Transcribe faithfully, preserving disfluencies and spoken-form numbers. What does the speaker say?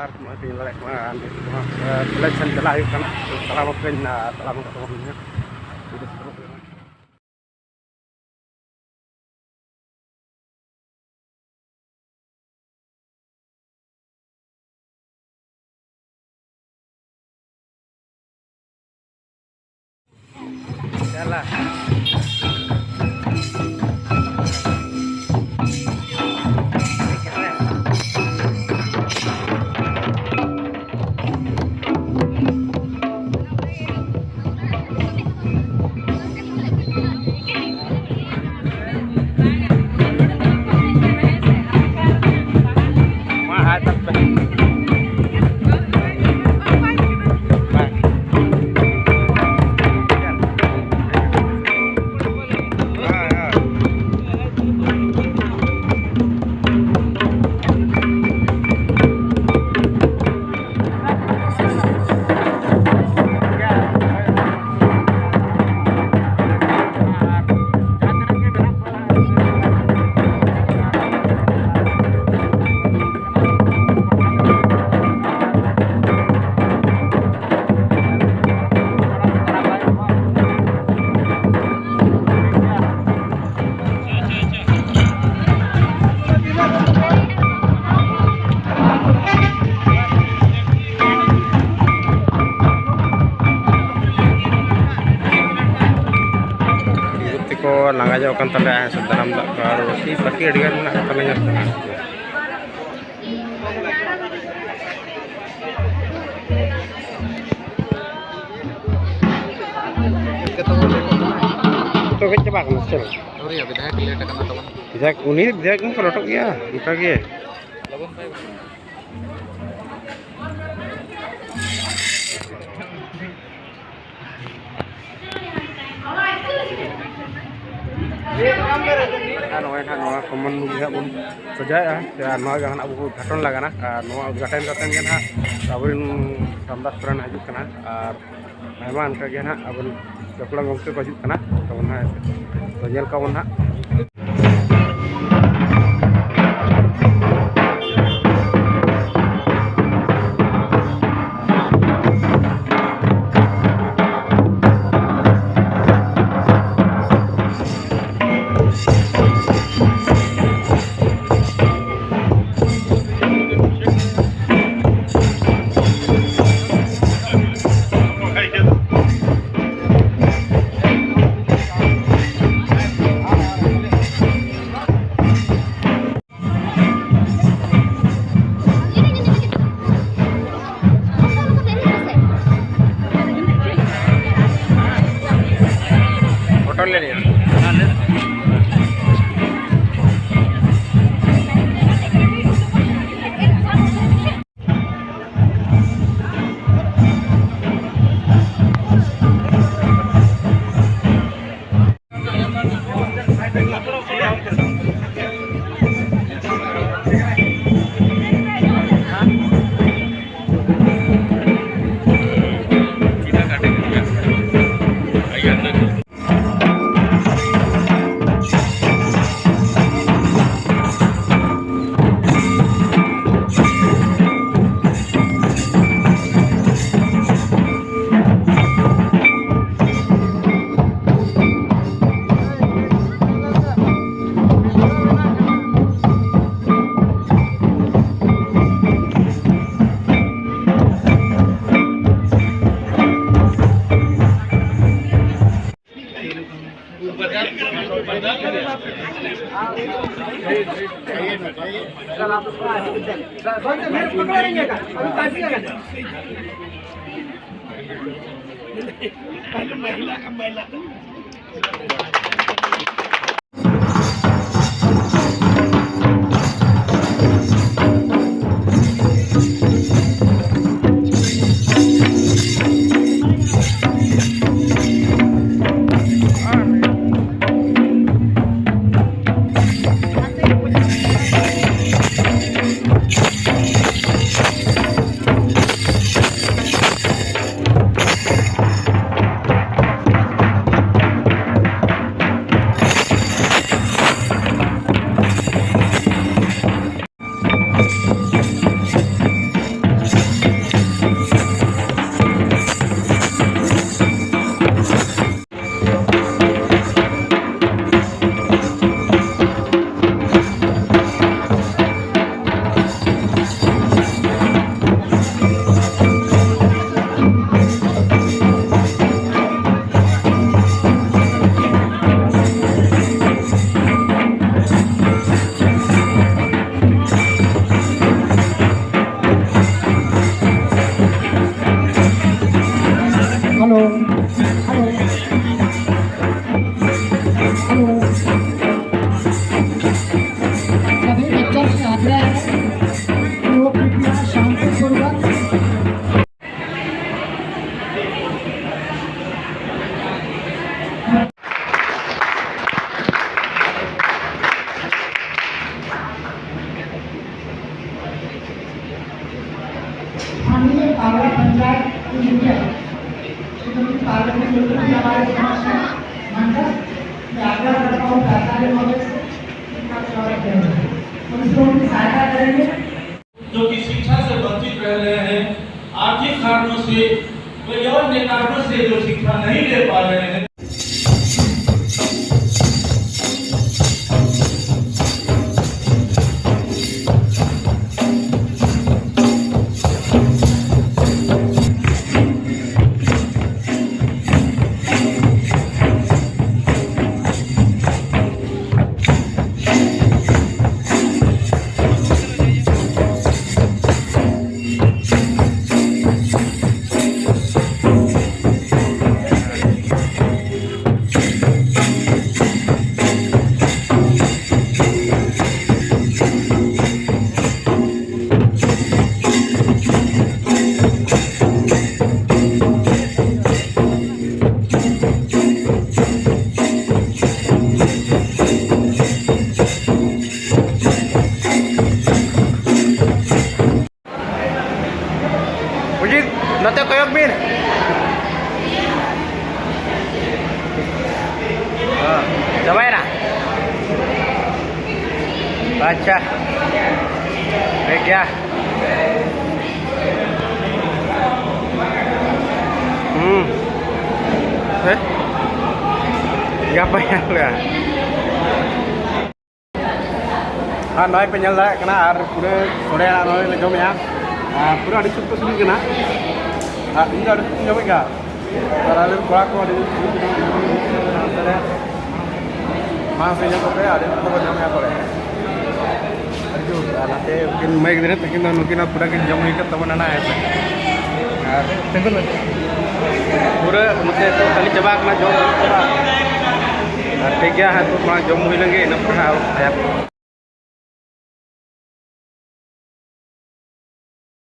ᱟᱨ ᱱᱚᱜᱼᱚᱭ ᱯᱮ ᱧᱮᱞ ᱫᱟᱲᱮᱭᱟᱜ ᱠᱟᱱᱟ, ᱱᱤᱛᱚᱜ ᱫᱚ ᱦᱟᱸᱜ, ᱮ, ᱠᱚᱞᱮᱡᱽ ᱥᱮᱱ ᱪᱟᱞᱟᱜ ᱦᱩᱭᱩᱜ ᱠᱟᱱᱟ᱾ ᱛᱟᱲᱟᱢ ᱟᱠᱚ ᱠᱟᱹᱱᱟᱹᱧ, ᱛᱟᱲᱟᱢ ᱟᱠᱚ ᱛᱟᱵᱚᱱ ᱜᱮ ᱦᱟᱸᱜ᱾ ᱪᱟᱞᱟ᱾ ᱜᱩᱛᱤ ᱠᱚ ᱞᱟᱸᱜᱟ ᱧᱚᱜ ᱠᱟᱱ ᱛᱟᱞᱮᱭᱟ, ᱦᱮᱸ ᱥᱮ, ᱫᱟᱨᱟᱢ ᱫᱟᱜ ᱠᱚ ᱟᱨ ᱵᱟᱹᱠᱤ, ᱵᱟᱹᱠᱤ ᱟᱹᱰᱤ ᱜᱟᱱ ᱢᱮᱱᱟᱜ ᱠᱚ ᱛᱟᱞᱮᱭᱟ᱾ ᱡᱚᱛᱚ ᱜᱮ ᱪᱟᱵᱟ ᱠᱟᱱᱟ ᱥᱮ ᱪᱮᱫ? ᱟᱹᱣᱨᱤᱭᱟ, ᱵᱤᱫᱷᱟᱭᱚᱠ ᱞᱮᱴ ᱟᱠᱟᱱᱟ ᱛᱟᱵᱚᱱ᱾ ᱵᱤᱫᱷᱟᱭᱚᱠ, ᱩᱱᱤ ᱵᱤᱫᱷᱟᱭᱚᱠ ᱠᱚ ᱞᱚᱴᱚᱜ ᱜᱮᱭᱟ ᱚᱱᱠᱟ ᱜᱮ᱾ ᱞᱚᱜᱚᱱ ᱵᱟᱭ ᱟᱨ ᱱᱚᱜᱼᱚᱭ ᱱᱟᱦᱟᱜ ᱱᱚᱣᱟ ᱠᱚᱢᱚᱱ ᱨᱩᱢ ᱜᱮ ᱦᱟᱸᱜ ᱵᱚᱱ ᱥᱟᱡᱟᱣᱮᱫᱼᱟ, ᱥᱮ ᱟᱨ ᱱᱚᱣᱟ ᱜᱮ ᱱᱟᱦᱟᱜ ᱟᱵᱚ ᱵᱚᱱ ᱩᱫᱽᱜᱷᱟᱴᱚᱱ ᱞᱟᱜᱟᱱᱟ᱾ ᱟᱨ ᱱᱚᱣᱟ ᱩᱫᱽᱜᱷᱟᱴᱚᱱ ᱠᱟᱛᱮᱫ ᱜᱮ ᱱᱟᱦᱟᱜ ᱟᱵᱚᱨᱮᱱ ᱨᱟᱢᱫᱟᱥ ᱥᱚᱨᱮᱱ ᱦᱤᱡᱩᱜ ᱠᱟᱱᱟ᱾ ᱟᱨ ᱟᱭᱢᱟ ᱚᱱᱠᱟ ᱜᱮ ᱱᱟᱦᱟᱜ ᱟᱵᱚᱨᱮᱱ ᱜᱟᱹᱠᱷᱩᱲᱟᱱ ᱜᱚᱢᱠᱮ ᱠᱚ ᱦᱤᱡᱩᱜ ᱠᱟᱱᱟ᱾ ᱛᱚ ᱱᱟᱦᱟᱜ ᱛᱚ ᱧᱮᱞ ᱠᱚᱣᱟ ᱵᱚᱱ ᱱᱟᱦᱟᱜ᱾ होटल ले लिया। क्योंकि पार्लियामेंट में भी हमारे समक्ष है मंडल, मैं आग्रह करता हूँ कि आचार्य महोदय से इसका स्वागत करें और इसको उनकी सहायता करेंगे। जो कि शिक्षा से वंचित रह रहे हैं, आर्थिक कारणों से, कई अन्य कारणों से जो शिक्षा नहीं ले पा रहे हैं। ᱚᱡᱤᱛ, ᱱᱚᱛᱮ ᱠᱚᱭᱚᱜ ᱵᱤᱱ᱾ ᱦᱮᱸ, ᱪᱟᱵᱟᱭᱮᱱᱟ? ᱟᱪᱪᱷᱟ, ᱴᱷᱤᱠ ᱜᱮᱭᱟ᱾ ᱦᱩᱸ᱾ ᱦᱮᱸ? ᱜᱟᱯᱟ ᱧᱮᱞ ᱦᱩᱭᱩᱜᱼᱟ᱾ ᱟᱨ ᱱᱚᱜᱼᱚᱭ ᱯᱮ ᱧᱮᱞ ᱫᱟᱲᱮᱭᱟᱜ ᱠᱟᱱᱟ, ᱟᱨ ᱯᱩᱨᱟᱹ ᱥᱚᱲᱮ ᱟᱲᱟᱜ ᱱᱚᱜᱼᱚᱭ ᱞᱮ ᱡᱚᱢᱮᱜᱼᱟ, ᱟᱨ ᱯᱩᱨᱟᱹ ᱟᱹᱰᱤ ᱥᱩᱠ ᱠᱚ ᱥᱤᱵᱤᱞ ᱠᱟᱱᱟ, ᱟᱨ ᱤᱧ ᱫᱚ ᱟᱹᱰᱤ ᱥᱩᱠ ᱤᱧ ᱡᱚᱢᱮᱫ ᱜᱮᱭᱟ, ᱟᱨ ᱟᱞᱮ ᱨᱮᱱ ᱠᱚᱲᱟ ᱠᱚ ᱟᱹᱰᱤ ᱥᱩᱠ ᱠᱚ ᱡᱚᱢᱮᱫ ᱜᱮᱭᱟ᱾ ᱢᱟᱲᱟᱝ ᱥᱮᱫ ᱡᱚᱢ ᱠᱟᱛᱮ ᱟᱹᱰᱤ ᱥᱩᱠ ᱠᱚ ᱡᱚᱢᱮᱜᱼᱟ ᱯᱟᱞᱮ᱾ ᱟᱹᱰᱤ ᱡᱳᱨ᱾ ᱟᱨ ᱱᱟᱛᱮ ᱩᱱᱠᱤᱱ ᱢᱟᱹᱭ ᱜᱤᱫᱽᱨᱟᱹ ᱛᱟᱹᱠᱤᱱ ᱫᱚ, ᱱᱩᱠᱤᱱ ᱦᱚᱸ ᱯᱩᱨᱟᱹ ᱠᱤᱱ ᱡᱚᱢ ᱦᱩᱭ ᱠᱟᱫ ᱛᱟᱵᱚᱱᱟ ᱱᱟᱜ, ᱦᱮᱸ ᱥᱮ᱾ ᱟᱨ ᱛᱤᱸᱜᱩ ᱞᱮᱱ᱾ ᱯᱩᱨᱟᱹ ᱱᱚᱛᱮ ᱠᱚ ᱠᱷᱟᱹᱞᱤ ᱪᱟᱵᱟ ᱠᱟᱱᱟ, ᱡᱚᱢ ᱦᱩᱭ ᱪᱟᱵᱟ᱾ ᱟᱨ ᱴᱷᱤᱠ ᱜᱮᱭᱟ, ᱦᱮᱸ, ᱛᱚ ᱢᱟ ᱡᱚᱢ ᱦᱩᱭ ᱞᱮᱱ ᱜᱮ, ᱤᱱᱟᱹ ᱯᱚᱨᱮ ᱦᱟᱸᱜ ᱟᱨᱚ ᱠᱟᱛᱷᱟᱭᱟ᱾